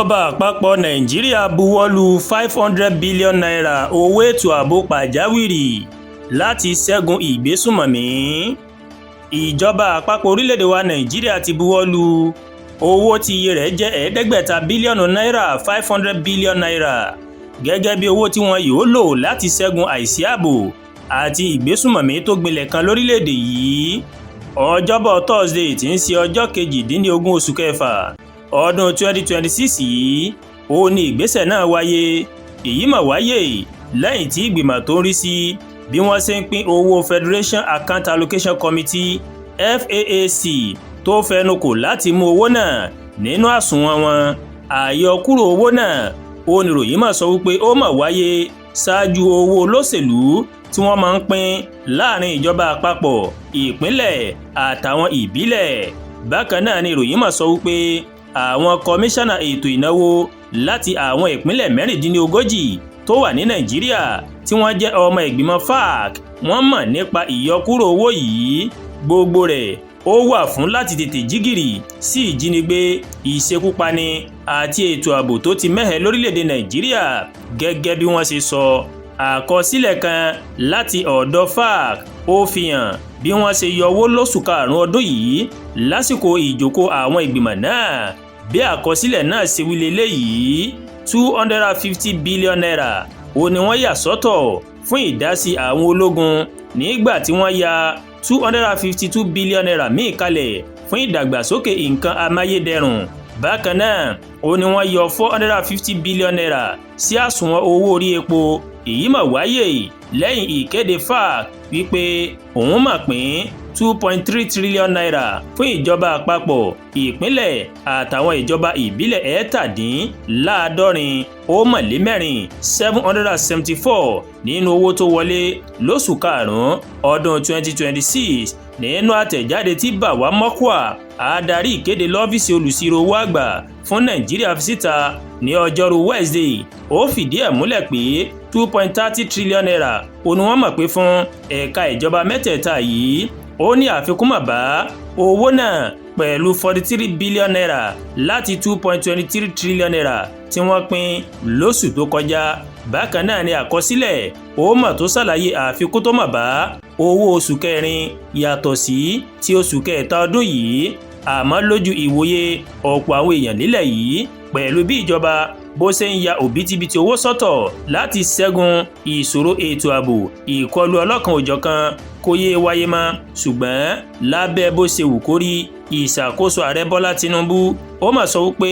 Ìjọba àpapọ̀ Nàìjíríà buwọ́ lu ₦500 billion owó ètò ààbò pàjáwìrì láti ṣẹ́gun ìgbésùnmọ̀mí. Ìjọba àpapọ̀ orílẹ̀-èdè wa Nàìjíríà ti buwọ́ lu owó tí iye rẹ̀ jẹ́ 500 bílíọ̀nù náírà, ₦500 billion, gẹ́gẹ́ bí owó tí wọn yóò lò láti ṣẹ́gun àìsí ààbò àti ìgbésùnmọ̀mí tó gbilẹ̀ kan lórílẹ̀-èdè yìí. Ọjọ́bọ̀ Thursday tí ń ṣe ọjọ́ 18 oṣù kẹfà ọdún 2026 yìí ó ní ìgbésẹ̀ náà wáyé. Èyí mà wáyé lẹ́yìn tí ìgbìmọ̀ tó ń rí sí bí wọ́n ṣe ń pín owó, Federation Account Allocation Committee, FAAC, tó fẹnu kò láti mú owó náà nínú àsùnwọ̀n wọn. Àyọkúrò owó náà, oníròyìn mà sọ wípé ó mà wáyé ṣáájú owó olóṣèlú tí wọ́n máa ń pín láàrin ìjọba àpapọ̀, ìpínlẹ̀ àtàwọn ìbílẹ̀. Bákan náà ni ìròyìn mà sọ wípé àwọn kọmíṣánná ètò ìnáwó láti àwọn ìpínlẹ̀ 36 tó wà ní Nàìjíríà tí wọ́n jẹ́ ọmọ ìgbìmọ̀ FAAC, wọ́n mọ̀ nípa ìyọkúrò owó yìí. Gbogbo rẹ̀ ó wà fún láti tètè jígìrì sí ìjínigbé, ìṣekúpani àti ètò ààbò tó ti mẹ́hẹ lórílẹ̀‐èdè Nàìjíríà, gẹ́gẹ́ bí wọ́n ṣe sọ. Àkọsílẹ̀ kan láti ọ̀dọ̀ FAAC ó fi hàn bí wọ́n ṣe yọ owó lóṣù karùn-ún ọdún yìí lásìkò ìjókòó àwọn ìgbìmọ̀ náà. Bí àkọsílẹ̀ náà ṣe wí leléyìí: ₦250 billion ó ní wọ́n yà sọ́tọ̀ fún ìdásí àwọn ológun, nígbà tí wọ́n ya ₦252 billion míì kalẹ̀ fún ìdàgbàsókè nǹkan amáyédẹrùn. Bákan náà ó ní wọ́n yọ ₦450 billion sí àsùnwọ̀n owó orí epo. Èyí mà wáyé lẹ́yìn ìkéde FAAC wípé òun mà pín ₦2.3 trillion fún ìjọba àpapọ̀, ìpínlẹ̀ àtàwọn ìjọba ìbílẹ̀ 474, 774, nínú owó tó wọlé lóṣù karùn-ún ọdún 2026. Nínú àtẹ̀jáde tí Bàwá Mọ́kúà, adarí ìkéde lọ́fíìsì olùsirò owó àgbà fún Nàìjíríà, fi síta ní ọjọ́rú Wednesday, ó fìdí ẹ̀ múlẹ̀ pé ₦2.30 trillion ó ní wọ́n mọ̀ pé fún ẹ̀ka ìjọba mẹ́tẹ̀ẹ̀ta yìí. Ó ní àfikún mà bá owó náà pẹ̀lú ₦43 billion láti ₦2.23 trillion tí wọ́n pín lóṣù tó kọjá. Bákan náà ni àkọsílẹ̀ ó mọ̀ tó ṣàlàyé àfikún tó mà bá owó oṣù kẹrin yàtọ̀ sí ti oṣù kẹta ọdún yìí. Àmọ́ lójú ìwòye ọ̀pọ̀ àwọn èèyàn nílẹ̀ yìí, pẹ̀lú bí ìjọba bó ṣe ń ya òbítíbitì owó sọ́tọ̀ láti ṣẹ́gun ìṣòro ètò ààbò, ìkọlù ọlọ́kan òjọ̀kan kò yéé wáyé mọ́. Ṣùgbọ́n lábẹ́ bó ṣe wù kó rí, ìṣàkóso Ààrẹ Bọ́lá Tinubu ó mà sọ wípé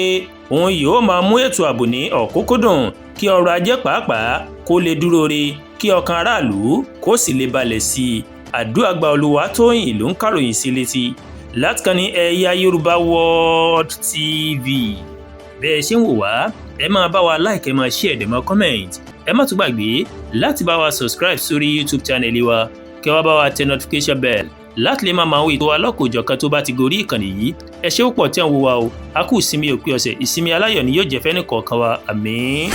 òun yóò máa mú ètò ààbò ní ọ̀kúnkúndùn, kí ọrọ̀ ajé pàápàá kó lè dúró re, kí ọkàn aráàlú kó sì lè balẹ̀ sí i. Àdúràgbà Olúwatóyìn ló ń kàròyìn sí létí láti kàn ní Ẹ̀yà Yorùbá World TV. Bẹ́ẹ̀ ṣe ń wò wá, ẹ máa bá wa like, ẹ máa share, ẹ máa comment. Ẹ má tún gbàgbé láti bá wa subscribe sórí YouTube channel wa, kí wá bá wa tẹ notification bell láti lè máa máa wo ètò alọ́kòjọ̀kan tó bá ti gorí ìkànnì yìí. Ẹ ṣé púpọ̀ tí ẹ̀ ń wò wá o. A kú ìsinmi òpin ọ̀sẹ̀, ìsinmi aláyọ̀ ni yóò jẹ́ fẹ́ni kọ̀ọ̀kan wa. Àmín.